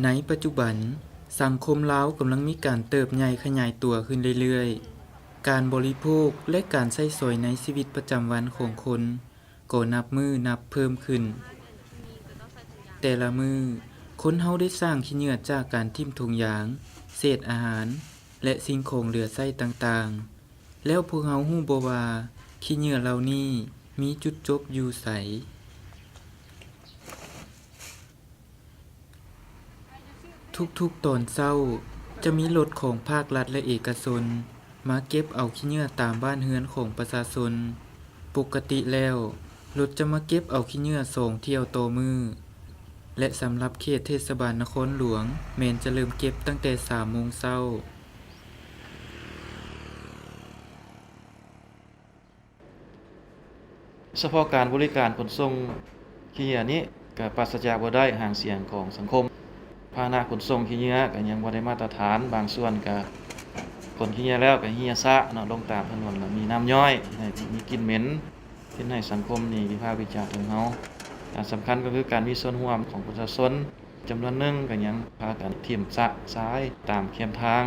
ໃນປັດຈຸບັນ, ສັງຄົມລາວກຳລັງມີການເຕີບໃຫຍ່ຂະຫຍາຍຕົວຂຶ້ນເລື້ອຍໆ. ການບໍລິໂພກ ແລະ ການໃຊ້ສອຍໃນຊີວິດປະຈຳວັນຂອງຄົນກໍນັບມື້ນັບເພີ່ມຂຶ້ນ. ແຕ່ລະມື້, ຄົນເຮົາໄດ້ສ້າງຂີ້ເຫຍື້ອຈາກການຖິ້ມຖົງຢາງ, ເສດອາຫານ ແລະ ສິ່ງຂອງເຫຼືອໃຊ້ຕ່າງໆ. ແລ້ວພວກເຮົາຮູ້ບໍ່ວ່າ ຂີ້ເຫຍື້ອເຫຼົ່ານີ້ມີຈຸດຈົບຢູ່ໃສ? ທຸກໆຕອນເຊົ້າ ຈະມີລົດຂອງພາກລັດ ແລະ ເອກະຊົນ ມາເກັບເອົາຂີ້ເຫຍື້ອຕາມບ້ານເຮືອນຂອງປະຊາຊົນ. ປົກກະຕິແລ້ວ, ລົດຈະມາເກັບເອົາຂີ້ເຫຍື້ອສອງຖ້ຽວຕໍ່ມື້ ແລະ ສຳລັບເຂດເທດສະບານນະຄອນຫຼວງ ແມ່ນຈະເລີ່ມເກັບຕັ້ງແຕ່ສາມໂມງເຊົ້າ. ສະເພາະການບໍລິການຂົນສົ່ງຂີ້ເຫຍື້ອນີ້ ກະປາສະຈາກບໍ່ໄດ້ຫາງສຽງຂອງສັງຄົມ. ພາຫະນະຂົນສົ່ງຂີ້ເຫຍື້ອກະຍັງບໍ່ໄດ້ມາດຕະຖານ, ບາງສ່ວນກະຂົນຂີ້ເຫຍື້ອແລ້ວກະເຫຍຊະເນາະ ລົງຕາມຖະໜົນ ແລ້ວມີນ້ຳຍ້ອຍ, ມີກິ່ນເໝັນ, ເຮັດໃຫ້ສັງຄົມນີ້ວິພາກວິຈານເຖິງເຮົາ. ອັນສຳຄັນກໍຄືການມີສ່ວນຮ່ວມຂອງປະຊາຊົນ ຈຳນວນໜຶ່ງກໍຍັງພາກັນຖິ້ມຊະຊາຍຕາມແຄມທາງ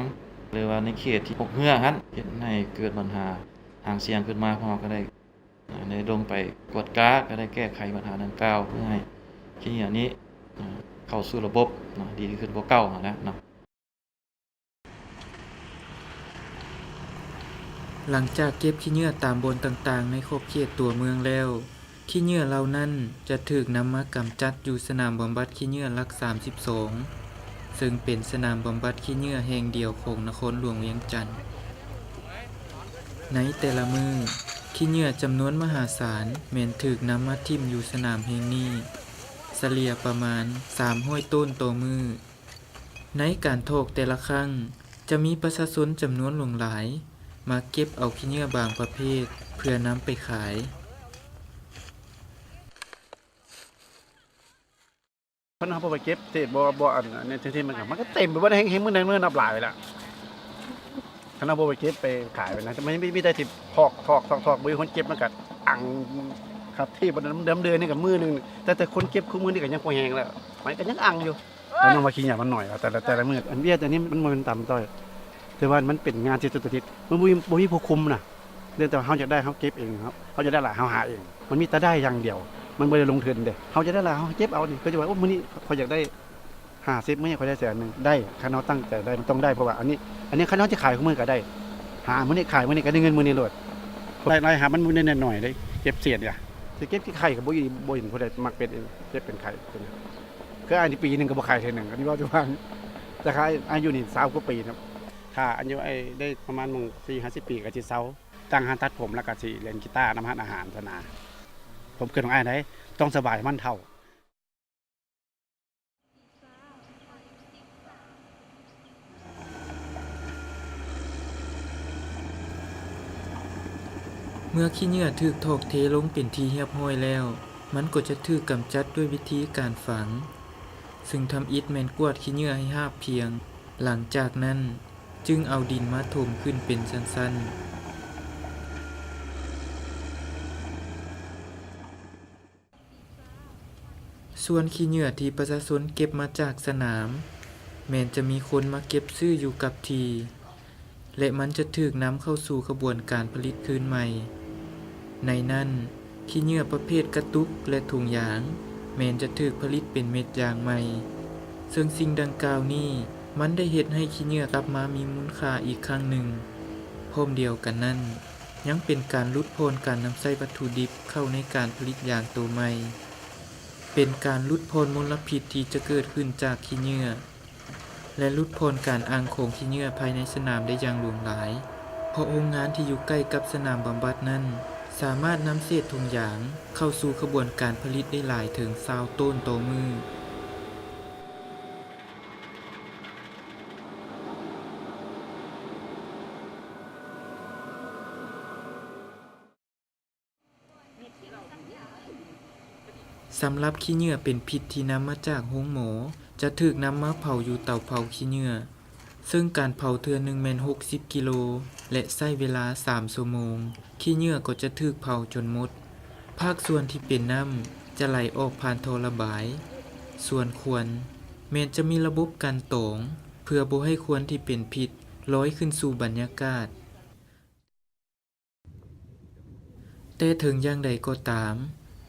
ຫຼືວ່າໃນເຂດທີ່ພົບເຫື່ອຫັ້ນ ເຮັດໃຫ້ເກີດບັນຫາຫາງສຽງຂຶ້ນມາ. ພວກເຮົາກໍໄດ້ ໄດ້ລົງໄປກວດກາ, ກໍໄດ້ແກ້ໄຂບັນຫາດັ່ງກ່າວ ເພື່ອໃຫ້ຂີ້ເຫຍື້ອນີ້ ເຂົ້າສູ່ລະບົບເນາະ ດີຂຶ້ນກວ່າເກົ່າຫັ້ນແຫຼະເນາະ. ຫຼັງຈາກເກັບຂີ້ເຫຍື້ອຕາມບ່ອນຕ່າງໆໃນຂອບເຂດຕົວເມືອງແລ້ວ, ຂີ້ເຫຍື້ອເຫຼົ່ານັ້ນຈະຖືກນຳມາກຳຈັດຢູ່ສະໜາມບຳບັດຂີ້ເຫຍື້ອຫຼັກສາມສິບສອງ ເຊິ່ງເປັນສະໜາມບຳບັດຂີ້ເຫຍື້ອແຫ່ງດຽວຂອງນະຄອນຫຼວງວຽງຈັນ. ໃນແຕ່ລະມື້, ຂີ້ເຫຍື້ອຈຳນວນມະຫາສານແມ່ນຖືກນຳມາຖິ້ມຢູ່ສະໜາມແຫ່ງນີ້ ສະເລ່ຍປະມານສາມຮ້ອຍໂຕນຕໍ່ມື້. ໃນການຖອກແຕ່ລະຄັ້ງ ຈະມີປະຊາຊົນຈຳນວນຫຼວງຫຼາຍມາເກັບເອົາຂີ້ເຫຍື້ອບາງປະເພດເພື່ອນຳໄປຂາຍ. ຄັນເຮົາບໍ່ໄປເກັບ ເສດບໍ່ ບໍ່ ອັນ ອັນນີ້ ທີ່ ທີ່ມັນ ມັນກໍເຕັມໄປເບິດ ແຮ່ງ ແຮ່ງມື້ໃດມື້ນັບຫຼາຍລະ. ຄັນເຮົາບໍ່ໄປເກັບໄປຂາຍໄປນະ ມັນມີ ມີແຕ່ທີ່ຖອກ ຖອກ ຖອກ ຖອກ ບໍ່ມີຄົນເກັບ ມັນກໍອັ່ງຄັບທີ່ ເດືອນ ເດືອນນີ້ກໍມື້ໜຶ່ງ ແຕ່ ແຕ່ຄົນເກັບຄູ່ມື້ນີ້ກໍຍັງພໍແຮງແລ້ວ ມັນກໍຍັງອັ່ງຢູ່. ເຮົານຳວ່າຂີ້ເຫຍື້ອມັນໜ້ອຍ ແຕ່ລະ ແຕ່ລະມື້ ອັນວຽກອັນນີ້ມັນບໍ່ແມ່ນຕ່ຳຕ້ອຍ ແຕ່ວ່າມັນເປັນງານທີ່ສຸດຈະຕິດ ມັນບໍ່ມີ ບໍ່ມີຜູ້ຄຸມນະ ແຕ່ວ່າເຮົາຢາກໄດ້ເຮົາເກັບເອງ ເຮົາ ເຮົາຢາກໄດ້ຫຼາຍເຮົາຫາເອງ ມັນມີແຕ່ໄດ້ຢ່າງດຽວ ມັນບໍ່ໄດ້ລົງທຶນເດ້ ເຮົາຢາກໄດ້ຫຼາຍເຮົາເກັບເອົານີ້ ກໍຈະວ່າ ໂອ້ ມື້ນີ້ຂ້ອຍຢາກໄດ້ຫ້າສິບ ມື້ນີ້ຂ້ອຍໄດ້ແສນໜຶ່ງ ໄດ້ ຄັນເຮົາຕັ້ງໃຈໄດ້ ມັນຕ້ອງໄດ້ ເພາະວ່າອັນນີ້ ອັນນີ້ຄັນເຮົາຈະຂາຍຄູ່ມື້ກໍໄດ້ ຫາມື້ນີ້ຂາຍມື້ນີ້ກໍໄດ້ເງິນມື້ນີ້ໂລດ ລາຍ ລາຍຮັບມັນບໍ່ໄດ້ໜ້ອຍໆເດ້ ເກັບເສດ ຊິເກັບຂີ້ໄຂ່ກໍບໍ່ ບໍ່ເຫັນຜູ້ໃດມັກເປັນ ເກັບເປັນໄຂ່ ຄືອ້າຍນີ້ປີໜຶ່ງກໍບໍ່ຂາຍເທື່ອໜຶ່ງ ອັນນີ້ເວົ້າສູ່ຟັງ ແຕ່ຂ້ອຍອາຍຸນີ້ຊາວກວ່າປີເນາະ ຖ້າອາຍຸອ້າຍໄດ້ປະມານໝ່ອງສີ່ຫ້າສິບປີກໍຊິເຊົາ ຕັ້ງຮ້ານຕັດຜົມ ແລ້ວກໍຊິຫຼິ້ນກີຕານຳຮ້ານອາຫານຊັ້ນນະ ຄວາມຄິດຂອງອ້າຍໃດ໋ ຕ້ອງສະບາຍໃຫ້ມັນເຖົ້າ. ເມື່ອຂີ້ເຫຍື້ອຖືກຖອກເທລົງເປັນທີ່ຮຽບຮ້ອຍແລ້ວ, ມັນກໍຈະຖືກກຳຈັດດ້ວຍວິທີການຝັງ, ຊຶ່ງທຳອິດແມ່ນກວາດຂີ້ເຫຍື້ອໃຫ້ຮາບພຽງ, ຫຼັງຈາກນັ້ນຈຶ່ງເອົາດິນມາຖົມຂຶ້ນເປັນຊັ້ນໆ. ສ່ວນຂີ້ເຫຍື້ອທີ່ປະຊາຊົນເກັບມາຈາກສະໜາມ ແມ່ນຈະມີຄົນມາເກັບຊື້ຢູ່ກັບທີ່ ແລະ ມັນຈະຖືກນຳເຂົ້າສູ່ຂະບວນການຜະລິດຄືນໃໝ່. ໃນນັ້ນ, ຂີ້ເຫຍື້ອປະເພດກະຕຸກ ແລະ ຖົງຢາງ ແມ່ນຈະຖືກຜະລິດເປັນເມັດຢາງໃໝ່, ເຊິ່ງສິ່ງດັ່ງກ່າວນີ້ ມັນໄດ້ເຮັດໃຫ້ຂີ້ເຫຍື້ອກັບມາມີມູນຄ່າອີກຄັ້ງໜຶ່ງ. ພ້ອມດຽວກັນນັ້ນ, ຍັງເປັນການຫຼຸດຜ່ອນການນຳໃຊ້ວັດຖຸດິບເຂົ້າໃນການຜະລິດຢາງໂຕໃໝ່, ເປັນການຫຼຸດຜ່ອນມົນລະພິດທີ່ຈະເກີດຂຶ້ນຈາກຂີ້ເຫຍື້ອ ແລະ ຫຼຸດຜ່ອນການອັ່ງຂອງຂີ້ເຫຍື້ອພາຍໃນສະໜາມໄດ້ຢ່າງຫຼວງຫຼາຍ, ເພາະໂຮງງານທີ່ຢູ່ໃກ້ກັບສະໜາມບຳບັດນັ້ນ ສາມາດນຳເສດຖົງຢາງເຂົ້າສູ່ຂະບວນການຜະລິດໄດ້ຫຼາຍເຖິງຊາວໂຕນຕໍ່ມື້. ສຳລັບຂີ້ເຫຍື້ອເປັນພິດທີ່ນຳມາຈາກໂຮງໝໍ ຈະຖືກນຳມາເຜົາຢູ່ເຕົາເຜົາຂີ້ເຫຍື້ອ, ເຊິ່ງການເຜົາເທື່ອໜຶ່ງແມ່ນຫົກສິບກິໂລ ແລະ ໃຊ້ເວລາສາມຊົ່ວໂມງ. ຂີ້ເຫຍື້ອກໍຈະຖືກເຜົາຈົນໝົດ. ພາກສ່ວນທີ່ເປັນນ້ຳຈະໄຫຼອອກຜ່ານທໍ່ລະບາຍ, ສ່ວນຄວັນ ແມ່ນຈະມີລະບົບກັ່ນຕອງ ເພື່ອບໍ່ໃຫ້ຄວັນທີ່ເປັນພິດລອຍຂຶ້ນສູ່ບັນຍາກາດ. ແຕ່ເຖິງຢ່າງໃດກໍຕາມ,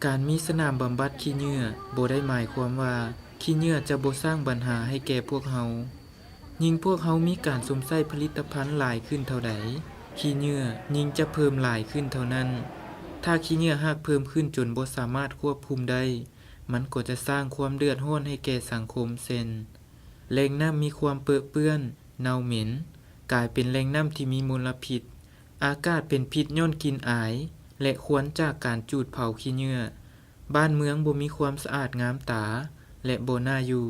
ການມີສະໜາມບຳບັດຂີ້ເຫຍື້ອບໍ່ໄດ້ໝາຍຄວາມວ່າ ຂີ້ເຫຍື້ອຈະບໍ່ສ້າງບັນຫາໃຫ້ແກ່ພວກເຮົາ. ຍິ່ງພວກເຮົາມີການຊົມໃຊ້ຜະລິດຕະພັນຫຼາຍຂຶ້ນເທົ່າໃດ, ຂີ້ເຫຍື້ອຍິ່ງຈະເພີ່ມຫຼາຍຂຶ້ນເທົ່ານັ້ນ. ຖ້າຂີ້ເຫຍື້ອຫາກເພີ່ມຂຶ້ນຈົນບໍ່ສາມາດຄວບຄຸມໄດ້, ມັນກໍຈະສ້າງຄວາມເດືອດຮ້ອນໃຫ້ແກ່ສັງຄົມ ເຊັ່ນ ແຫຼ່ງນ້ຳມີຄວາມເປິເປື້ອນ, ເນົ່າເໝັນ, ກາຍເປັນແຫຼ່ງນ້ຳທີ່ມີມົນລະພິດ, ອາກາດເປັນພິດຍ້ອນກິ່ນອາຍ ແລະ ຄວັນຈາກການຈູດເຜົາຂີ້ເຫຍື້ອ, ບ້ານເມືອງບໍ່ມີຄວາມສະອາດງາມຕາ ແລະ ບໍ່ໜ້າຢູ່.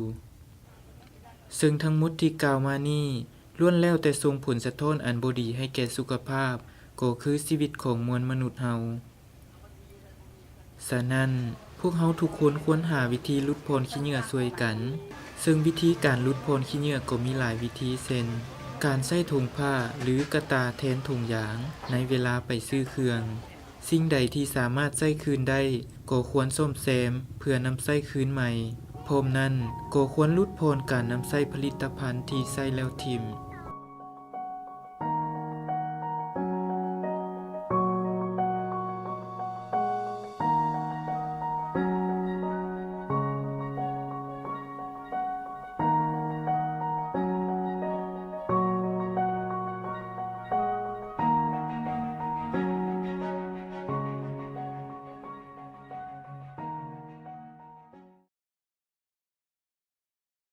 ເຊິ່ງທັງໝົດທີ່ກ່າວມານີ້ ລ້ວນແລ້ວແຕ່ສົ່ງຜົນສະທ້ອນອັນບໍ່ດີໃຫ້ແກ່ສຸຂະພາບ ກໍຄືຊີວິດຂອງມວນມະນຸດເຮົາ. ສະນັ້ນ, ພວກເຮົາທຸກຄົນຄວນຫາວິທີຫຼຸດຜ່ອນຂີ້ເຫຍື້ອຊ່ວຍກັນ, ເຊິ່ງວິທີການຫຼຸດຜ່ອນຂີ້ເຫຍື້ອກໍມີຫຼາຍວິທີ ເຊັ່ນ ການໃຊ້ຖົງຜ້າ ຫຼື ກະຕ່າແທນຖົງຢາງໃນເວລາໄປຊື້ເຄື່ອງ. ສິ່ງໃດທີ່ສາມາດໃຊ້ຄືນໄດ້ກໍຄວນສ້ອມແຊມເພື່ອນຳໃຊ້ຄືນໃໝ່. ພ້ອມນັ້ນ, ກໍຄວນຫຼຸດຜ່ອນການນຳໃຊ້ຜະລິດຕະພັນທີ່ໃຊ້ແລ້ວຖິ້ມ.